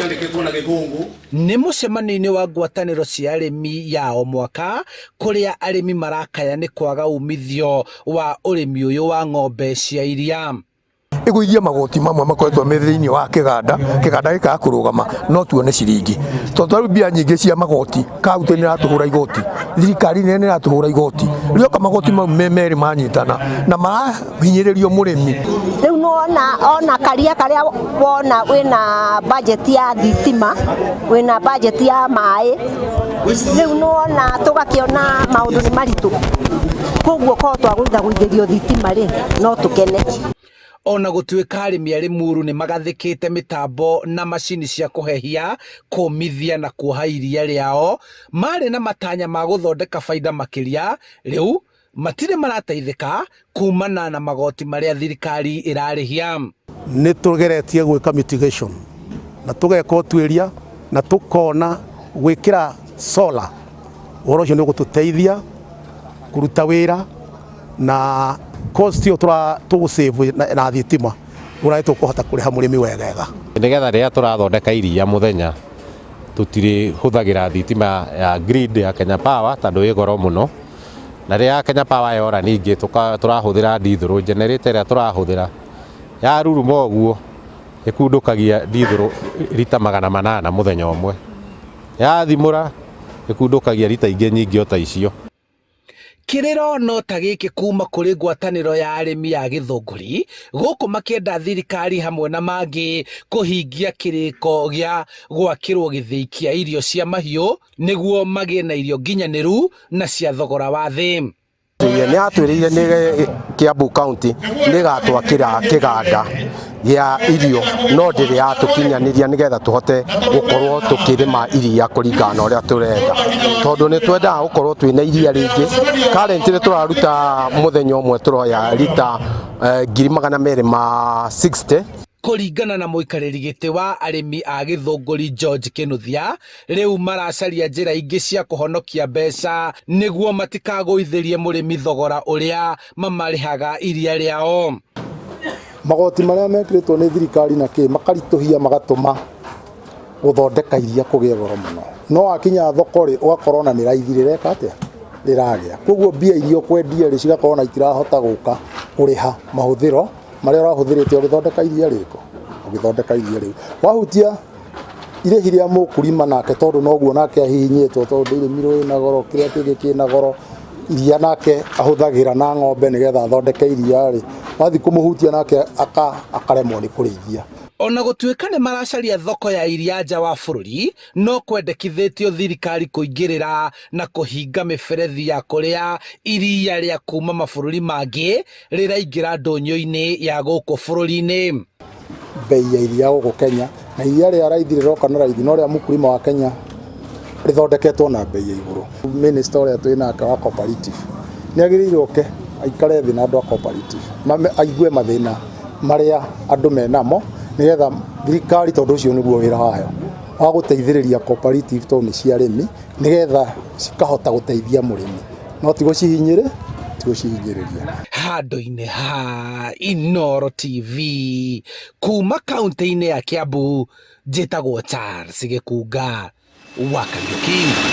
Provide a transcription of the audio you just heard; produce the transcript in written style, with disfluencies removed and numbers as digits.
Kĩandĩkĩtwo na Gĩthũngũ. Nĩ mũcemanio-inĩ wa ngwatanĩro cia arĩmi ya o mwaka kũrĩa arĩmi marakaya nĩ kwaga umithio wa ũrĩmi ũyũ wa ng'ombe cia iria. Ĩgũithie magoti mamwe makoretwo me thĩinĩ wa kĩganda, kĩganda gĩkaga kũrũgama no tuone ciringi, tondũ rĩu mbia nyingĩ cia magoti, kauntĩ nĩ ĩratũhũra igoti, thirikari nene nĩ ĩratũhũra igoti, rĩoka magoti mau me merĩ manyitana na marahinyĩrĩrio mũrĩmi. Rĩu nĩwona ona karia karĩa wona wĩna budget ya thitima, wĩna budget ya maĩ, rĩu nĩwona tũgakĩona maũndũ nĩ maritũ, koguo korwo twagũithagũithĩrio thitima rĩ, no tũkene. Ona gũtuĩka arĩmi a Limuru nĩ magathĩkĩte mĩtambo na macini cia kũhehia, kũmithia na kuoha iria rĩao, marĩ na matanya ma gũthondeka baida makĩria, rĩu matirĩ marateithĩka kumana na magoti marĩa thirikari ĩrarĩhia. Nĩ tũgeretie gwĩka mitigation na tũgeka ũtuĩria na tũkona gwĩkĩra solar, ũhoro ũcio nĩ ũgũtũteithia kũruta wĩra na cost ĩyo tũgũ save na thitima ũrĩa tũkũhota kũrĩha mũrĩmi wegega. Nĩgetha rĩrĩa tũrathondeka iria mũthenya tũtirĩhũthagĩra thitima ya grid ya Kenya Power tondũ ĩ goro mũno, na rĩrĩa Kenya Power yora ningĩ tũrahũthĩra ndithũrũ, generator ĩrĩa tũrahũthĩra yaruruma ũguo ĩkundũkagia ndithũrũ rita 800 mũthenya ũmwe, yathimũra ĩkundũkagia rita ingĩ nyingĩ o ta icio. Kĩrĩro no ta gĩkĩ kuma kũrĩ ngwatanĩro ya arĩmi ya Gĩthũngũri gũkũ makĩenda thirikari hamwe na mangĩ kũhingia kĩrĩko gĩa gwakĩrwo gĩthĩi kĩa irio cia mahiũ nĩguo magĩe na irio nginyanĩru na cia thogora wa thĩ. Nĩ atwĩrĩire nĩ Kiambu County nĩ ĩgatwakĩra kĩganda gĩa irio, no ndĩrĩ yatũkinyanĩria nĩgetha tũhote gũkorwo tũkĩrĩma iria kũringana na ũrĩa tũrenda, tondũ nĩ twendaga gũkorwo twĩna iria rĩingĩ. Currently tũraruta mũthenya ũmwe tũroya rita 260,000. Kũringana na mũikarĩri gĩtĩ wa arĩmi a Gĩthũngũri George Kĩnuthia, rĩu maracaria njĩra ingĩ cia kũhonokia mbeca nĩguo matikagũithĩrie mũrĩmi thogora ũrĩa mamarĩhaga iria rĩao. Magoti marĩa mekĩrĩtwo nĩ thirikari na kĩ makaritũhia, magatũma gũthondeka iria kũgĩe goro mũno, no wakinya thoko rĩ, ũgakorwo na nĩ raithi rĩreka atĩa, rĩragĩa. Koguo mbia iria ũkwendia rĩ, cigakorwo na itirahota gũka kũrĩha mahũthĩro marĩa ũrahũthĩrĩte ũgĩthondeka iria rĩko, ũgĩthondeka iria rĩu. Wahutia irĩhi rĩa mũkulima nake, tondũ noguo nake ahihinyĩtwo, tondũ dairy meal ĩna goro, kĩrĩa kĩngĩ kĩna goro, iria nake ahũthagĩra na ng'ombe nĩgetha athondeke iria rĩ, wathiĩ kũmũhutia nake akaremwo nĩ kũrĩithia. Ona gũtuĩka nĩ maracaria thoko ya iria nja wa bũrũri, no kwendekithĩtio thirikari kũingĩrĩra na kũhinga mĩberethi ya kũrĩa iria rĩa kuma mabũrũri mangĩ rĩraingĩra ndũnyũ-inĩ ya gũkũ bũrũri-inĩ. Bei ya iria gũkũ Kenya na iria rĩa raithi rĩroka na raithi, no rĩa mũkulima wa Kenya rĩthondeketwo na bei ya igũrũ. Minister ũrĩa twĩ nake wa cooperative nĩ agĩrĩire oke aikare thĩ na andũ a cooperative, aigue mathĩna marĩa andũ menamo, nĩgetha thirikari, tondũ ũcio nĩguo wĩra wayo wa gũteithĩrĩria cooperative, tondũ nĩ cia arĩmi, nĩgetha cikahota gũteithia mũrĩmi, no ti gũcihinyĩrĩria. Handũ-inĩ ha Inooro TV kuma kaunti-inĩ ya Kiambu, njĩtagwo Charles Gĩkunga wa Kariũki.